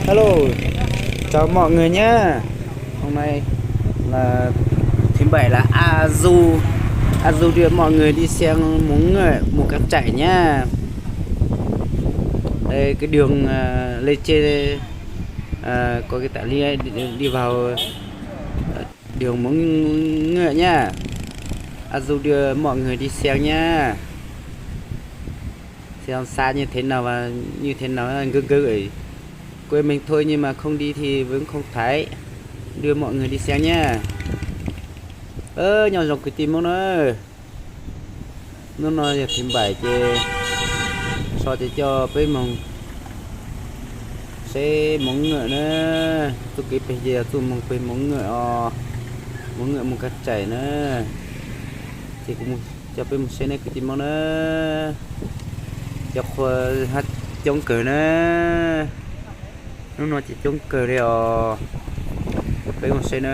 Alo, chào mọi người nhá. Hôm nay là thứ bảy là A Du, A Du đưa mọi người đi xem Móng Ngựa mù căng chảy nhá. Đây cái đường à, lên trên à, có cái tả ly đi, đi vào à, đường Móng Ngựa nhá. A Du đưa mọi người đi xem nhá. Xem xa như thế nào và như thế nào ngư ngư ấy. Quê mình thôi nhưng mà không đi thì vẫn không phải. Đưa mọi người đi xem nhá. Ơ, nyob zoo kwv tij Hmoob na. Hnub no yog thứ bảy ces so ces coj peb moog seb Móng Ngựa na. Txuj kev pem ces yog txuj moog pem Móng Ngựa os. Móng Ngựa mù căng chảy na. Ces kuv coj peb moog seb na kwv tij Hmoob na. Cov qhua hab coob kawg na. Hnub no ces coob kawg li os. Peb moog seb na.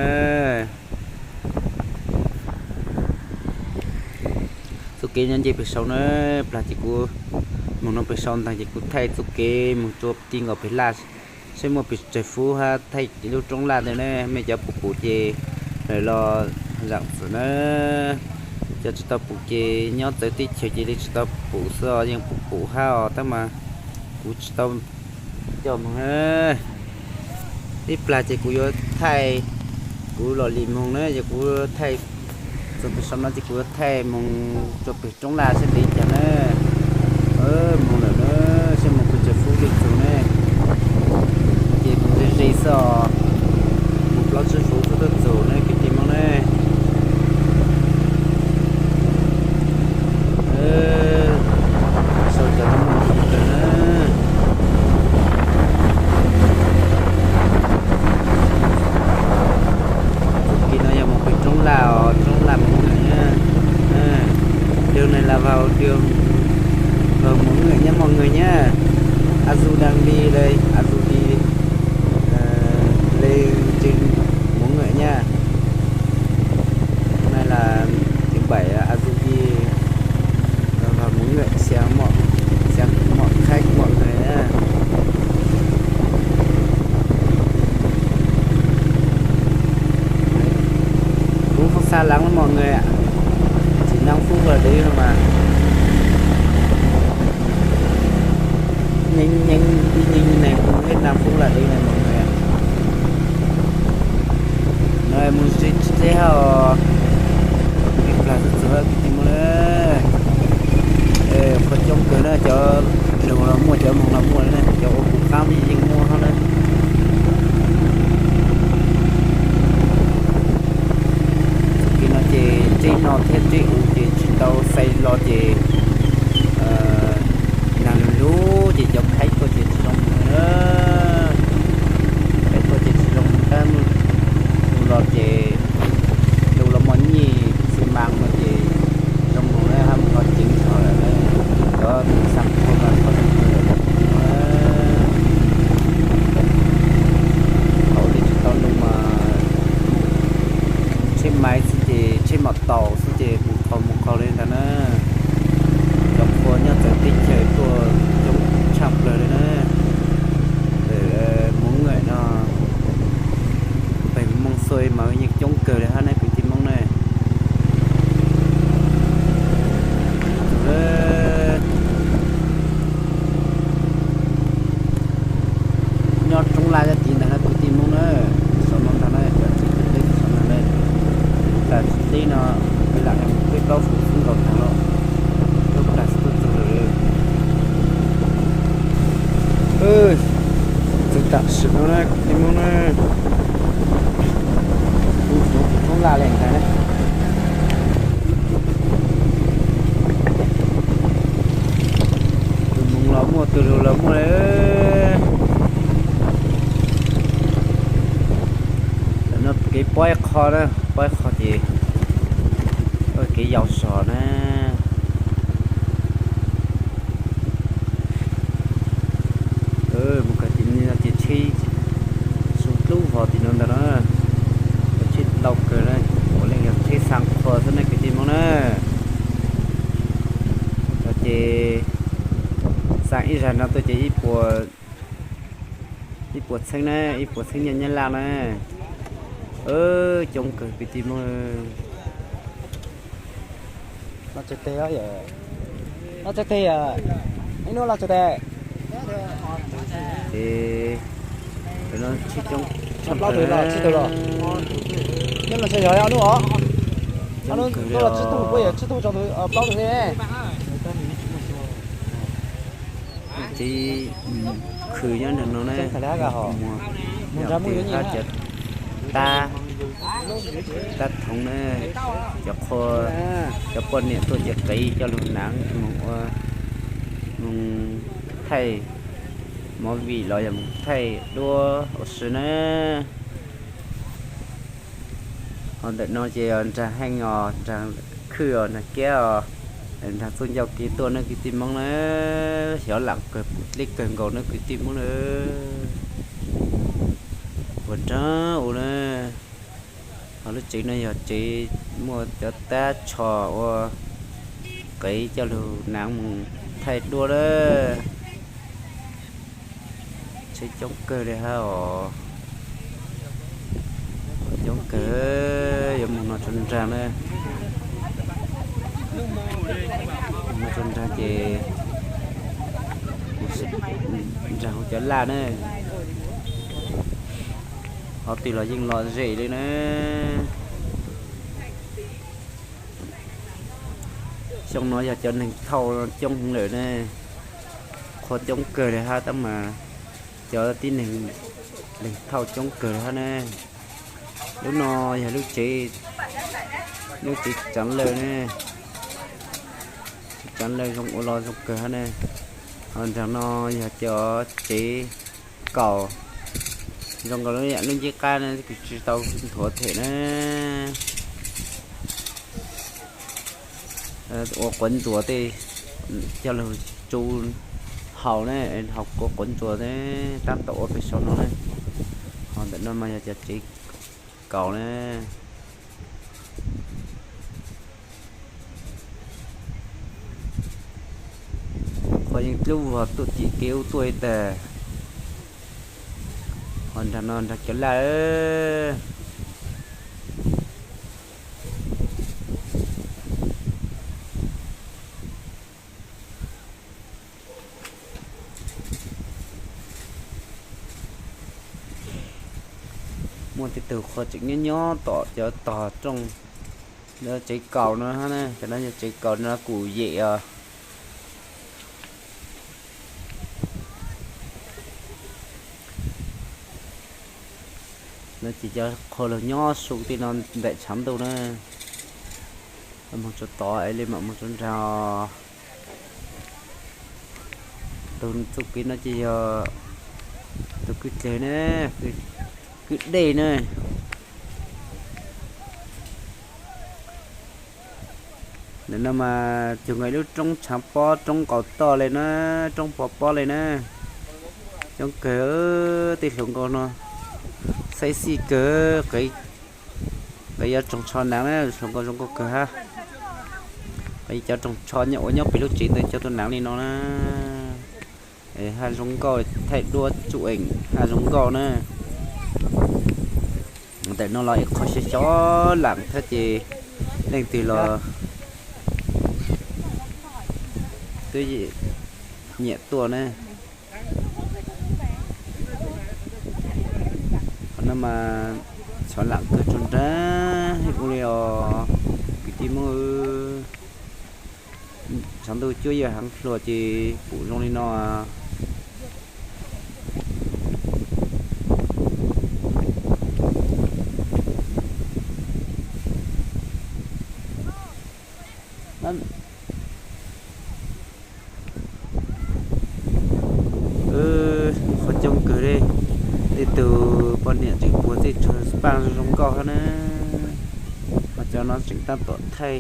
Txuj kev nyob nce pem saud na, plag ces kuv moog no pem saud ntaag ces kuv thaij txuj kev moog rua ti nkaus pem laj, seb muaj pes tsawg fub hab thaij lub roob laj ntawd na. Mej cov pum pum ces lawv los zaam txim na. Cov tsis tau pum ces nyob txawv teb chaws ces li tsis tau pum xwb os, yeej pum pum hab os tab mas kuv tsis tau coj moog na. Ib plag ces kuv yuav thaij, kuv los lim moog na, yog kuv thaij txug pem saum no ces kuv yuav thaij moog rua pem roob laj seb pem caag na. Moog lawm na, seb moog pes tsawg fub tuaj txug na. Ces moog ze ze xwb os, moog plaub tsib fub xwb tuaj txug na kwv tij Hmoob na. Sau cov no muaj ntau kawg na. Txuj kev no yog moog pem roob laj os, roob laj Móng Ngựa na. Đường này là vào đường, vào Móng Ngựa nhé mọi người nhé. A Du đang đi đây, A Du đi, ờ, lên trên Móng Ngựa nha. Hôm nay là thứ bảy, à, A Du đi, ờ, vào Móng Ngựa xem mọi, xem mọi khách, mọi người nhé. Đấy. Cũng không xa lắm đâu mọi người ạ. Chỉ năm phút là đến thôi mà. Nhanh, nhanh, đi nhanh như này cũng hết năm phút là đến này mọi người ạ. Rồi, mus sib seb hab os. Ib plag xwb txug hab kwv tij Hmoob na. Qhov coob kawg na, cov lug los muaj, cov moog los muaj na, cov ua kuv qaab yeej muaj hab na. Txuj kev no ces teb no thiab teb u ces tsis tau xais los ces nag lug lug ces cov khaib tuaj ces tsis zoo mus na. Khaib tuaj ces tsis zoo mus, tab mus los ces lug los mos nyij xi mas no ces zoo mus na, hab mus qhov ceev zog lawm na. Cov xaa qhua mas qhov zoo mus lawm. Thaum ub tsis tau lug mas tsheb maiv xwb ces tsheb maum taus xwb ces mus qaug mus qaug li ntawd na. Cov qhua nyob txawv teb chaws tuaj coob tshaj plawg li na. Ntawm Móng Ngựa no pem Móng Xuôi mas yeej coob kawg li hab ne kwv tij Hmoob ne. Nyob roob laj nyob tid ntag na kwv tij Hmoob na. Saum no ntag na, cov tsev teb saum no na. Lub plag tsev teb no lam peb plaub fwm xwb nkaus taag lawm. Lub plag xwb tuaj txug lawm. Txug tam sim no na kwv tij Hmoob na, kuv roob laj li ntag na. Tus moog los muaj, tus lug los muaj. Tam no kev pob ib qho na, pob ib qho ces kev yau zog na. Mus kawg tim no ces tsheb su dlub vog tim no ntag na. Tsheb ntau kawg na, puav leej yog tsheb xaa qhua xwb ne kwv tij Hmoob na. Ces xaa ib zag no tuaj ces ib puas Ib puas txheeb na, ib puas txheeb nyiaj Nyab Laj na. Coob kawg kwv tij Hmoob. Ces no tsheb coob tshaj plaws. Coob kawg li os. Ces khw nyob ntawm no na, mus yog tus hab cov tab, tab thoov na, cov qhua, cov poj niam tuaj ces qiv coj lug naav mus ua, mus thaij movie los yog mus thaij duab ua si na. Ho ntawm no ces nraag heej os, nraag khwj os, nraag kiab os, nraag txuj ncauj kev tuaj na kwv tij Hmoob na. Xyov lam kawg dleb kawg nkaus na kwv tij Hmoob na. Puag nraag u na. Ho lub tsev no yog tsev muaj cov tab tsho ua qiv coj lug naav mus thaij duab lawm. Tsheb coob kawg li hab os. Coob kawg, yuav moog no tso nraag na. Moog no tso nraag ces nraag hu cov laj na. Qhov twg los yeej lom zem li na. Xyoo no yog cov neeg thauj coob heev lawm ne. Qhua coob kawg li hab tab mas cov tib neeg, neeg thauj coob kawg li hab ne. Lub no yog lub tsev, lub tsev tsaav lawg ne. Tsev tsaav lawg zoo ua los zoo kawg hab ne. Ho nraag no yog cov tsev kaus, zoo nkaus lub yam lub ncej qab ne, kuv tsis tau nthuav them na. Ua quav ntsuas tej coj lug tsu haus ne, haus quav ntsuas ne, tab tom ua pem saum no ne. Ho ntawm no mas yog cov tsev kaus ne. Qhov yeej dlub vog tuaj tim kev ub tuaj ib tag. Ho nraag no nraag cov laj. Muaj tej tug qhua tseem nyob nyob tom cov tog rooj, tsev kaus no hab na, cov no yog tsev kaus no kuj yem os. No ces cov qhua lug nyob su tej no ntaim tshav ntuj na. Moog tsuas tod es li mam moog tsuas nraag. Tug txuj kev no ces yog tug kwj dlawg na, kwj dej na. Ntawm no mas cuag nkaus ib lub roob tshaav pob, roob nqaus toj li na, roob pov pob li na. Coob kawg, tej hluas nkauj no xaib xij kawg, qiv cov roog tsho naav na, hluas nkauj zoo nkauj kawg hab. Qiv cov roog tsho nyob ua nyob pem lub tsev ntawd coj tuaj naav li no na. Hab zoo nkauj, thaij duab tsuj eem hab zoo nkauj na. Ntawm no los ib qho xyov xyov lam thiab ces leej twg los twb nyiam tuaj na. Qhov no mas xyov lam kawg tsuag nraag ua li os kwv tij Hmoob. Tshav ntuj cuab yawg haav hluas ces pum zoo li no. Qhov coob kawg li, tej tug poj niam tseem puag tej tsuag paaj zoo nkauj hab na. Ho cov no tseem tab tom thaij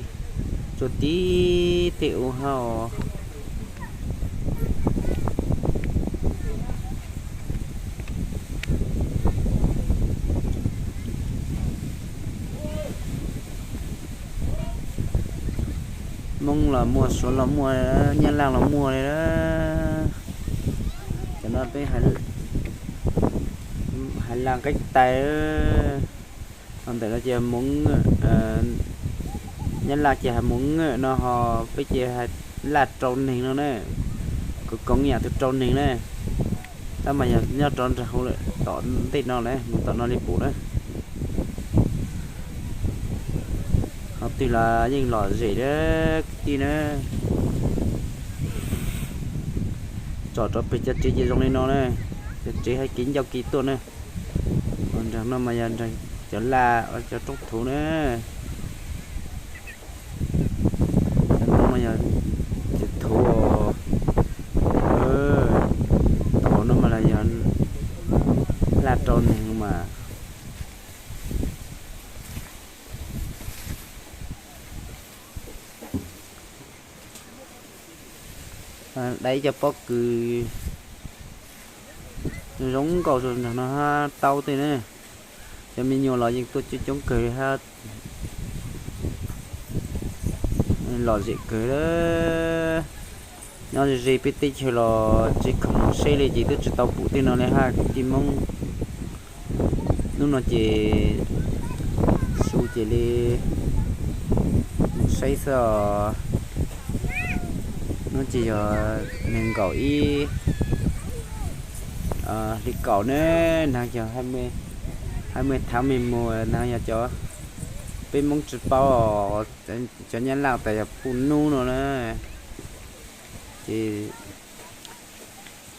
tsuag tib teg ua hab os. Hmoob los muaj, Suav los muaj, Nyab Laj los muaj li. Cov no peb hais Laj Nqeeb Tais. Ho ntawm no ces Hmoob Ngwm, Nyab Laj ces Hmoob Ngwm no, ho peb ces Laj Rau Neeg no na. Kuv koom yam tus Rau Neeg na. Tab mas yog nyob rov nrag hauv lawm tom ntej no na, mus tom no li pum na. Qhov twg los yeej lom zem na kwv tij na. Tsom rau pem cov tsev ces zoo li no na. Cov tsev hais kev ncauj kev tuaj na. Nrag no mas yog nrag cov laj, cov roob thuv na. Cov no mas yog cov thuv. Tom no mas los yog Laj Rau Neeg mas. Dai ib co pob kws zoo nkauj nrag no hab tau tej na. Cov me nyuam los yeej tuaj coob coob kawg hab. Lom zem kawg. Nyob ze ze peb teb chaws los tsis khoom mus saib li ces twb tsis tau pum tej no li hab kwv tij Hmoob. Hnub no ces su ces li mus saib xwb os. Hnub ces yog nees nkaum ib hli kaum na, nag yog hai mươi tháng mười một, nag yog cov peb Hmoob tsis paub os, cov Nyab Laj tas yog pub nub no na. Ces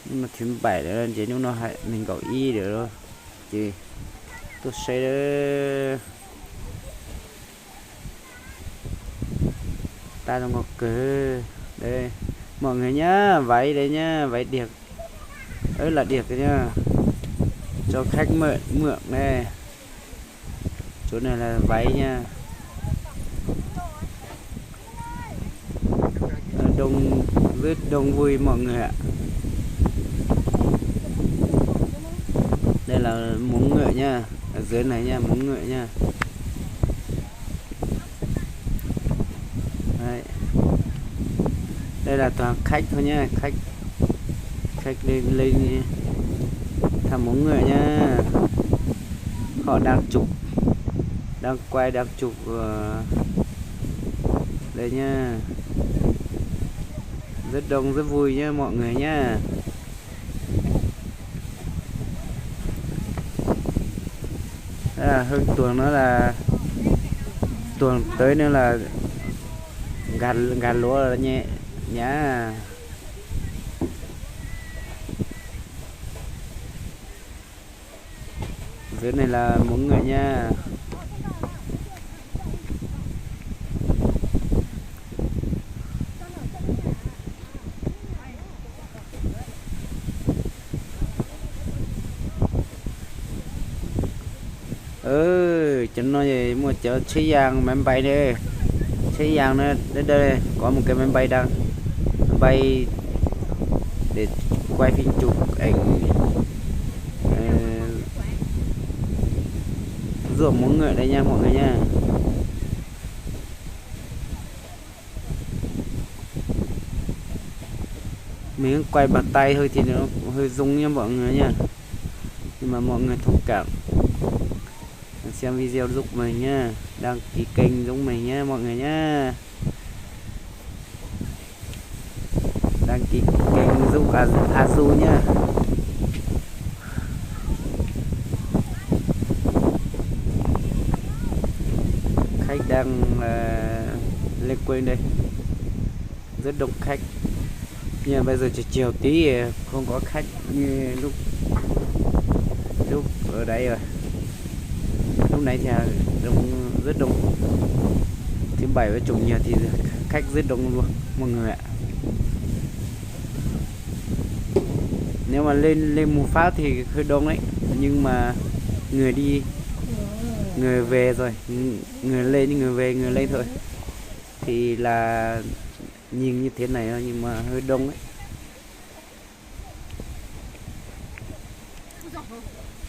hnub no thứ bảy lawm ces hnub no nees nkaum ib lawm ces tuaj saib. Tab zoo nkauj kawg. Mọi người nhá, váy đây nhá, váy điệp. Ớ là điệp nhá. Cho khách mượn, mượn đây. Chỗ này là váy nha. Đông, rất đông vui mọi người ạ. Đây là Hmoob Ngwm nha. Ở dưới này nha, Hmoob Ngwm nha. Đấy. Đây là toàn khách thôi nhá, khách, khách lên, lên thăm Hmoob Ngwm nhá. Họ đang chụp, đang quay, đang chụp, ờ, đây nhá. Rất đông, rất vui nhá, mọi người nhá. Hơn tuần nữa là, tuần tới nữa là gặt, gặt lúa rồi nhé, nhá. Dưới này là Hmoob Ngwm nha. Cov no muaj cov tsheb yas máy bay ne, tsheb yas na, đây đây có một cái máy bay đang bay để quay phim chụp ảnh ruộng Hmoob Ngwm đây nha mọi người nha. Mình quay bằng tay thôi thì nó hơi rung nha mọi người nha. Nhưng mà mọi người thông cảm. Xem video giúp mình nhá. Đăng ký kênh giúp mình nhé mọi người nhé. Đăng ký kênh giúp A, Azu nhá. Khách đang, ờ, lên quên đây. Rất đông khách. Nhưng mà bây giờ chiều chiều tí không có khách như lúc, lúc ở đấy rồi. Lúc nãy thì đông, rất đông. Thứ bảy với chủ nhật thì khách rất đông luôn mọi người ạ. Nếu mà lên, lên một phát thì hơi đông đấy, nhưng mà người đi, người về rồi, người lên, người về, người lên thôi. Thì là nhìn như thế này thôi nhưng mà hơi đông đấy.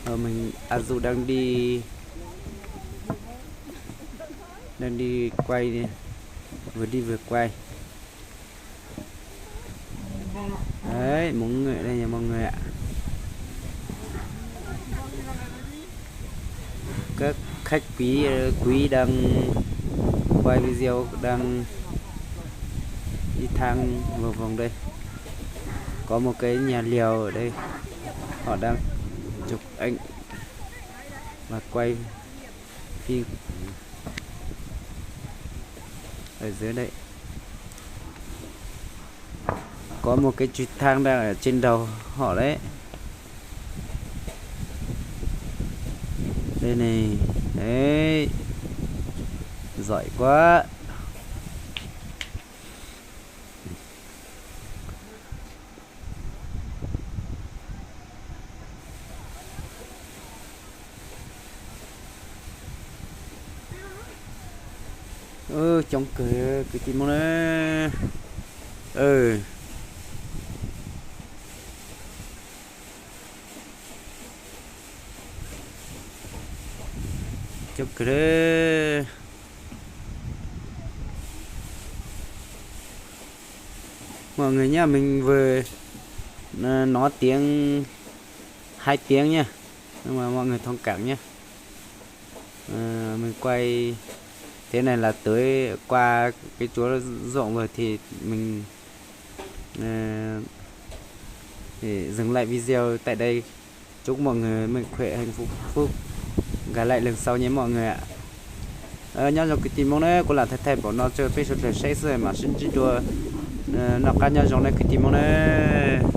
Ờ, mình, Azu đang đi, đang đi quay nè. Vừa đi vừa quay. Đấy, Hmoob Ngwm đây nha mọi người ạ. Các khách quý, ờ, quý đang quay video, đang đi thang vòng vòng đây. Có một cái nhà liều ở đây. Họ đang chụp ảnh và quay phim ở dưới đây. Có một cái trực thăng đang ở trên đầu họ đấy. Đây này. Đấy. Giỏi quá. Coob kawg kwv tij Hmoob na. Coob kawg. Mọi người nhá, mình vừa, ờ, nói tiếng, hai tiếng nha. Nhưng mà mọi người thông cảm nhé. Ờ, mình quay thế này là tới qua cái chuối ruộng rồi thì mình, ờ, để dừng lại video tại đây. Chúc mọi người mạnh khỏe, hạnh phúc, phúc. Gặp lại lần sau nhé mọi người ạ. Nyob zoo kwv tij Hmoob na, kuv lam thaij thaij npaum no rau peb sawv daws saib xwb mam sib ntsib dua. Noj qab nyob zoo na kwv tij Hmoob na.